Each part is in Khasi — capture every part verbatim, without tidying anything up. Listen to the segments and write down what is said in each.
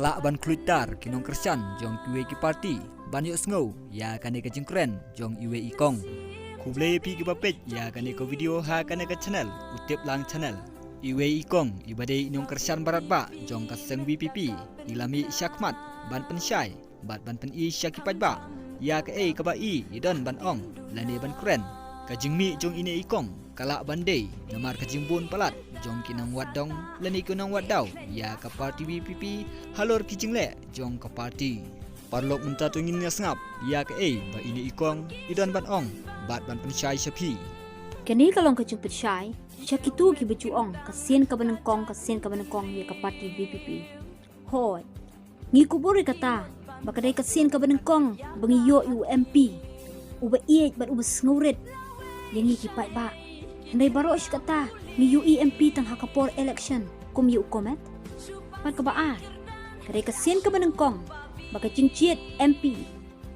Ba ban khluit tar ki nongkyrshan jong kiwei ki party ban ïohsngew ïa kane ka jingkren jong iwei i kong. Khublei ïa phi kiba peit ïa kane ka video ha kane ka channel U Tip Lang Channel. Iwei i kong iba dei i nongkyrshan barat ba jong ka seng VPP i la mih shakhmat ban pynshai bad ban pyni sha ki paidbah ïa kaei kaba i i don ban ong lane ban kren. Ka jingmih jong ine i kong ka lah ban dei namar ka jingbun palat jong ki nongwad dong lane ki nongwad daw ïa ka party VPP halor ki jingleh jong ka party. Paralok, mynta to ngin ïa sngap ïa kaei ba ine i kong i don ban ong bad ban pynshai sha phi. Kane ka long ka jingpynshai sha kito kiba ju ong ka sien kaba nyngkong, ka sien kaba nyngkong ïa ka party VPP. Hooid, ngi kubur ïa kata ba ka dei ka sien kaba nyngkong ba ngi ïoh ïa u MP uba ïeit bad uba sngewrit ïa ngi ki paidbah. Hynrei baroh shi katta ngi ïohi MP tang ha ka por election kum ïa u komet. Bad kaba ar, ka dei ka sien kaba nyngkong ba ka jingjied MP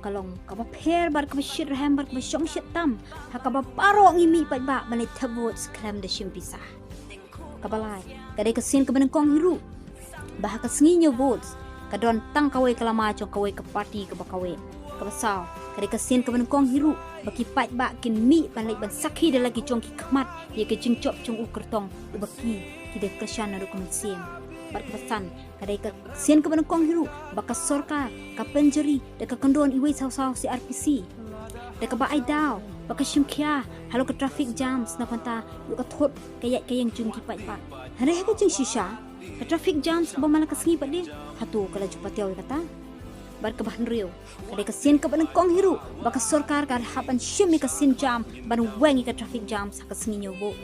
ka long kaba pher bad kaba shitrhem bad kaba shongshit tam ha kaba baroh ngi mih paidbah ban leit thep vote khlem da shim pisa. Kaba lai, ka dei ka sien kaba nyngkong hi ruh ba ha ka sngi ñiew vote ka don tang kawei ka lama jong kawei ka party kaba kawei. Kaba saw, ka dei ka sien kaba nyngkong hi ruh ba ki paidbah kin mih ban leit ban sakhi da la ki jong ki khmat ïa ka jingjop jong u kyrtong uba ki ki dei kyrshan naduh ka mynsiem. Bad kaba san, ka dei ka sien kaba nyngkong hi ruh ba ka sorkar ka pynjari da ka kyndon iwei saw saw CrPC da kaba ai daw ba ka shim khia halor ka traffic jams na ka bynta ïoh ka thut ka ïaid ka ïeng jong ki paidbah. Hynrei ha ka jingshisha, ka traffic jams kaba man la ka sngi pat de, hato ka la ju patiaw ïa kata? Bad kaba hynriew, ka dei ka sien kaba nyngkong hi ruh ba ka sorkar ka hap ban shim ïa ka sien jam ban weng ïa ka traffic jams ha ka sngi ñiew vote.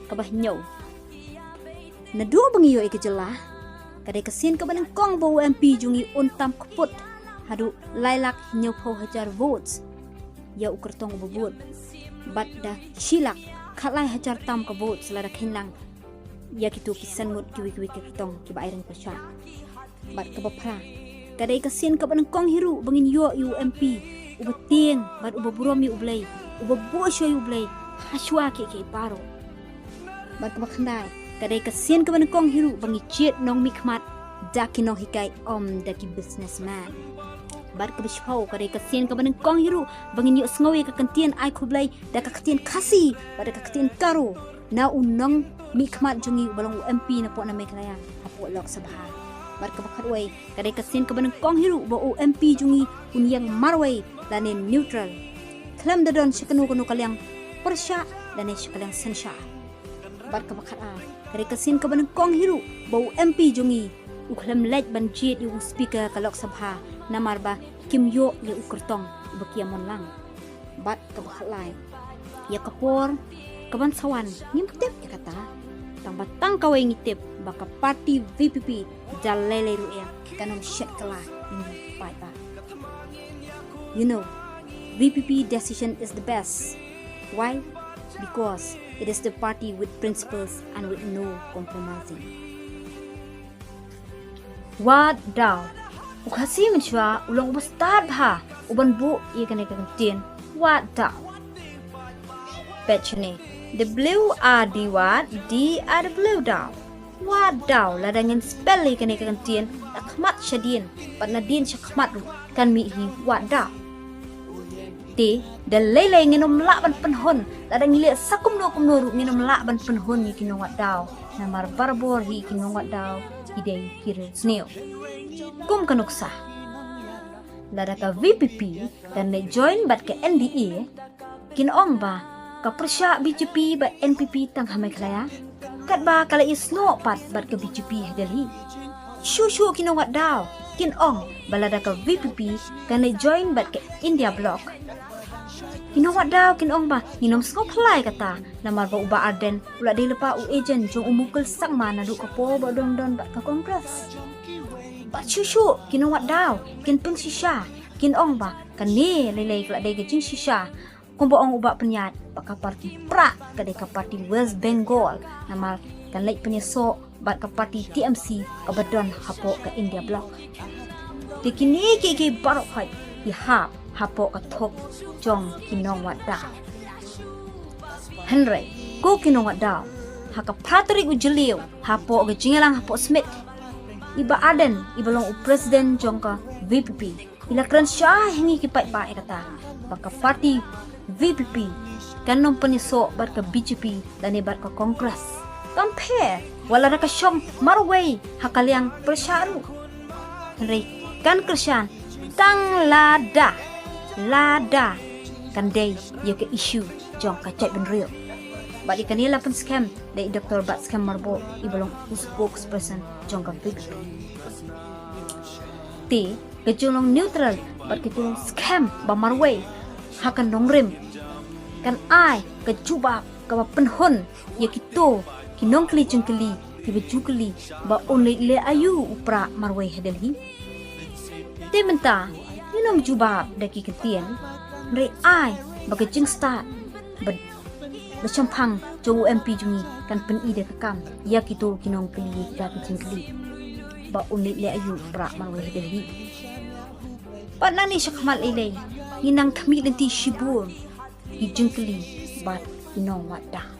Kaba hynñiew, naduh ba ngi ïoh ïa ka jylla, ka dei ka sien kaba nyngkong ba u MP jong ngi un tam kput haduh lai lak hynñiewphew hajar votes ïa u kyrtong uba bud. Bad da shi lak khatlai hajar tam ka votes lada kheiñ lang ïa kito ki san ngut kiwei kiwei ki kyrtong kiba ai ryngpyrshah. Bad kaba phra, ka dei ka sien kaba nyngkong hi ruh ba ngin ïoh ïa u MP uba tieng bad uba burom ïa U Blei, uba buh shuwa ïa U Blei ha shuwa kiei kiei baroh. Bad kaba khyndai, ka dei ka sien kaba nyngkong hi ruh ba ngi jied nongmihkhmat da ki nonghikai, ym da ki businessman. Bad kaba shiphew, ka dei ka sien kaba nyngkong hi ruh ba ngin ïohsngew ïa ka kyntien ai khublei da ka ktien Khasi bad da ka ktien Garo na u nongmihkhmat jong ngi uba long u MP napoh na Meghalaya hapoh Lok Sabha. Bad kaba khatwei, ka dei ka sien kaba nyngkong hi ruh ba u MP jong ngi un ïeng marwei lane neutral, khlem da don sha kano kano ka liang pyrshah lane sha ka liang synshar. Bad kaba khatar, ka dei ka sien kaba nyngkong hi ruh ba u MP jong ngi u khlem leit ban jied ïa u speaker ka Lok Sabha namar ba kim ïoh ïa u kyrtong uba ki ïa mon lang. Bad kaba khatlai, ïa ka por kaban sa wan ngim tip ïa kata. Tang ba tang kawei ngi tip ba ka party VPP da lei lei ruh ïa kan ym shet kylla ïa ngi paidbah. You know, VPP decision is the best. Why? Because it is the party with principles and with no compromising. Wad daw. U Khasi mynshuwa u long uba stad bha u ban buh ïa kane ka kyntien wad daw. Peit shane. W A D wad, D A W daw. Wad daw, lada ngin spell ïa kane ka kyntien na khmat shadien bad nadien sha khmat ruh kan mih hi wad daw. Te da lei lei ngin ym lah ban pynhun, lada ngi leh sa kumno kumno ruh ngin ym lah ban pynhun ïa ki nongwad daw. Namar barabor hi ki nongwad daw ki dei ki riewsniew. Kum ka nuksa, lada ka VPP kan leit join bad ka NDA, kin ong ba ka pyrshah BJP bad NPP tang ha Meghalaya, katba ka la ïasnoh pat bad ka BJP ha Delhi. Shuh shuh ki nongwad daw kin ong ba lada ka VPP kan leit join bad ka India Bloc, ki nongwad daw kin ong ba ngin ym sngewphylla ïa kata, namar ba u Bah Ardent u la dei lypa u agent jong u Mukul Sangma naduh ka por ba u dang don bad ka Congress. Bad shuh shuh ki nongwad daw kin pynshisha, kin ong ba kane lei lei ka la dei ka jingshisha. Kumba ong u Bah Pynïaid ba ka party prah ka dei ka party West Bengal, namar kan leit pynïasoh bad ka party TMC kaba don hapoh ka India Bloc. Te kine kiei kiei baroh hi ki hap hapoh ka thup jong ki nongwad daw. Hynrei ko ki nongwad daw, ha ka phra tarik u Jylliew hapoh ka jingïalang hapoh Smit, i Bah Ardent, i ba long u president jong ka VPP, i la kren shai ha ngi ki paidbah ïa kata ba ka party VPP kan ym pynïasoh bad ka BJP lane bad ka Congress. Kam pher wat la da ka shong marwei ha ka liang pyrshah ruh. Hynrei kan kyrshan tang lada, lada kan dei ïa ka issue jong ka jaitbynriew. Bad ïa kane la pynskhem da i Doctor Batskhem Myrboh, i ba long u spokesperson jong ka VPP. Te ka jinglong neutral bad ka jinglong skhem ba marwei ha ka nongrim kan ai ka jubab kaba pynhun ïa kito ki nongkylli jingkylli kiba ju kylli ba un leit leh aïu u Prah marwei ha Delhi. Te mynta ngin ym jubab da ki kyntien, hynrei ai ba ka jingstad ba, ba shemphang jong u MP jong ngi kan pyni da ka kam ïa kito ki nongkylli da ki jingkylli ba un leit leh aïu u Prah marwei ha Delhi. Bad nangne shakhmat lei lei ngin nang khmih lynti shibun ki jingkylli bad ki nongwad dang.